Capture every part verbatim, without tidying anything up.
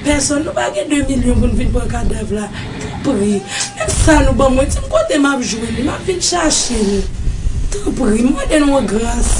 Pèsòn, nou pa gen de milyon pou n vin pran kadav la. Tanpri, menm sa nou ban mwen, di m kote m ap jwenn li, m ap vin chache l. Tanpri, m mande nou an gras.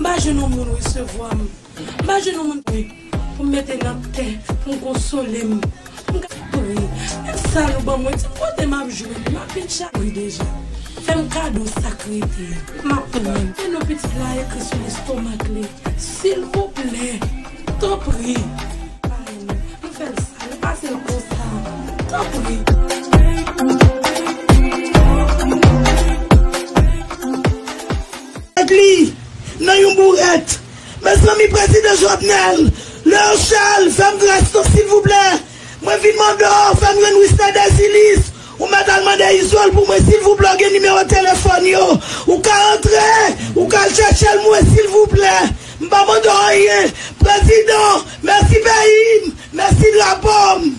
M pa jwenn yon moun resevwa m. M pa jwenn yon moun pou m mete nan tè, pou m konsole m. M ka pri. Menm sa nou ban mwen, di m kote m ap jwenn li, m ap vin chache li deja. Fè m kado sa k rete a. M ap pran. Fè non pitit la ekri sou lestomak li. Silvouplè. Tanpri. Nou fè l sa, nou pase l konsa. Tanpri. Li nan yon bourèt. Mezanmi, prezidan Jovenel, Léon Charles, fè m gras non, silvouplè. Mwen vin mande w, fè m jwenn Wisner Desilis. Ou mèt al mande Izo l pou mwen, silvouplè, w gen nimewo telefòn yo. Ou ka antre, ou ka al chèche l mwen, silvouplè. M pa mande w anyen. Prezidan, mèsi peyi m, mèsi drapo m.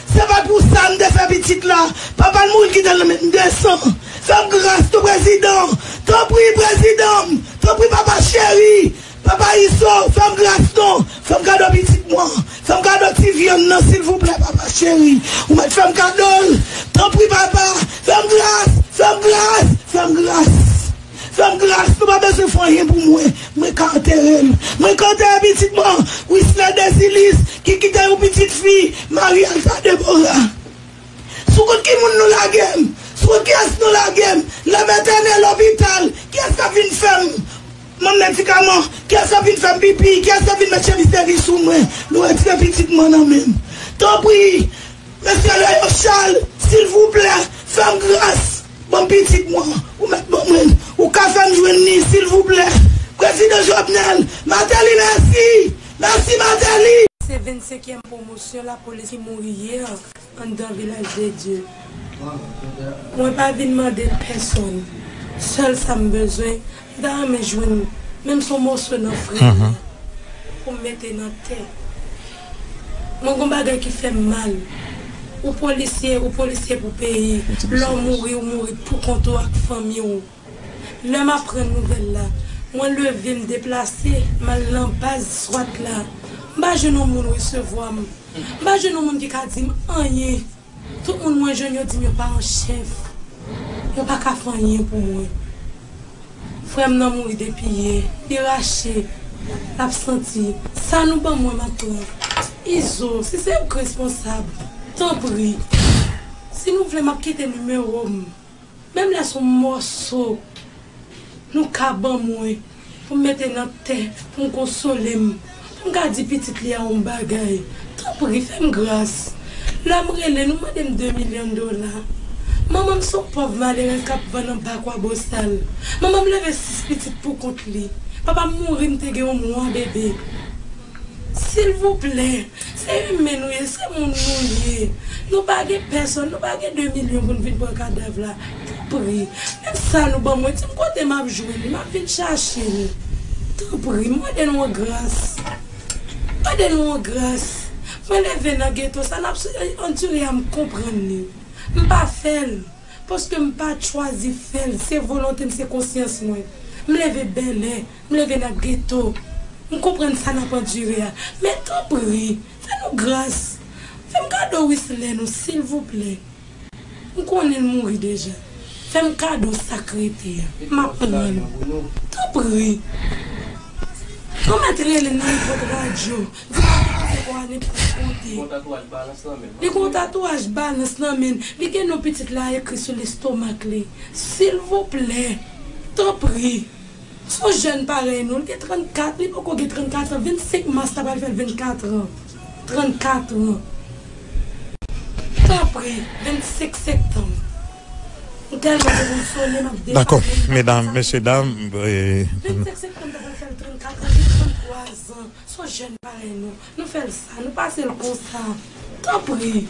Se pa pou sa m te fè pitit la. Papa l mouri, l kite l nan men m de san. Fè m gras non, prezidan. Tanpri, prezidan m. Tanpri, papa cheri. Papa Izo, fè m gras non. Fè m kado pitit mwen. Fè m kado ti vyann nan, silvouplè, papa cheri. Ou mèt fè m kado l. Tanpri, papa. Fè m gras. Fè m gras. Fè m gras. Fè m gras, nou pa bezwen fè anyen pou mwen. Mwen ka antere l. Mwen ka antere pitit mwen, Wisner Desilis, ki kite yon pitit fi, Marie Alta Deborah. Sou kont ki moun nou lage m? Sou kont kiyès nou lage m? Lè m entène lopital, kiyès k ap vin fè m? Ban m medikaman, kiyès k ap vin fè m pipi, kiyès k ap vin met chemiz de ri sou mwen? Nou retire pitit mwen nan men m. Tanpri, Mesye Léon Charles, silvouplè, fè m gras. Ban m pitit mwen. Ou mèt ban mwen l. Ou ka fè m jwenn li, silvouplè. Prezidan Jovenel, Martelly, mèsi. Mèsi, Martelly. Se vennsenkyèm pwomosyon lapolis ki mouri yè anndan Vilaj de Dye. Mwen pa vin mande pèsòn. Sèl sa m bezwen, m ta renmen jwenn menm se yon mòso nan frè m nan pou m mete nan tè. Mwen gon bagay ki fè m mal. Ou polisye, ou polisye pou peyi. Lè w mouri, ou mouri pou kont ou ak fanmi w. Lè m aprann nouvèl la, mwen leve, m deplase, m al nan baz swat la. M pa jwenn yon moun resevwa m. M pa jwenn yon moun ki ka di m anyen. Tout moun mwen jwenn yo di m yo pa an chèf. Yo pa ka fè anyen pou mwen. Frè m nan mouri depi yè. Li rache. L ap santi. Sa nou ban mwen m ap pran. Izo, si se ou k responsab, tanpri. Si nou vle, m ap kite nimewo m. Menm lè se yon mòso nou ka ban mwen pou m mete nan tè, pou m konsole m, pou m ka di pitit li a yon bagay. Tanpri, fè m gras. Lè m rele, nou mande m de milyon dola. Manman m se yon pòv malerèz k ap vann anba Kwabosal. Manman m leve sis pitit pou kont li. Papa m mouri, m te gen yon mwa bebe. Silvouplè, se imen nou ye, se moun nou ye. Nou pa gen pèsòn, nou pa gen de milyon pou n vin pran kadav la. Tanpri, menm sa nou ban mwen, di m kote m ap jwenn li, m ap vin chache l. Tanpri, m mande nou an gras. M mande nou an gras. Mwen leve nan geto, sa n ap andire a, m konprann li. M pa fè l. Paske m pa t chwazi fè l, se volonte m, se konsyans mwen. M leve bèlè, m leve nan geto. M konprann sa n ap andire a. Men tanpri, fè nou gras. Fè m kado Wisner nou, silvouplè. M konnen l mouri deja. Fè m kado sa k rete a. M ap pran l. Tanpri. Nou mèt rele nan nenpòt radyo. Di kote ki se kwa nenpòt kote. Li gon tatouaj balans nan men l. Li gen non pitit la ekri sou lestomak li. Silvouplè. Tanpri. Se yon jèn parèy nou. Li gen trannkat, li poko gen trannkat an. Vennsenk mas la pral fè l vennkat an. Trannkat an. Tanpri, vennsenk septanm. M tèlman te konn sone, m ap desann. Dakò, medam, mesye dam, e, vennsenk septanm ta pral fè l trannkat an, li tranntwa. Azan, se yon jèn parèy nou. Nou fè l sa, nou pase l konsa. Tanpri.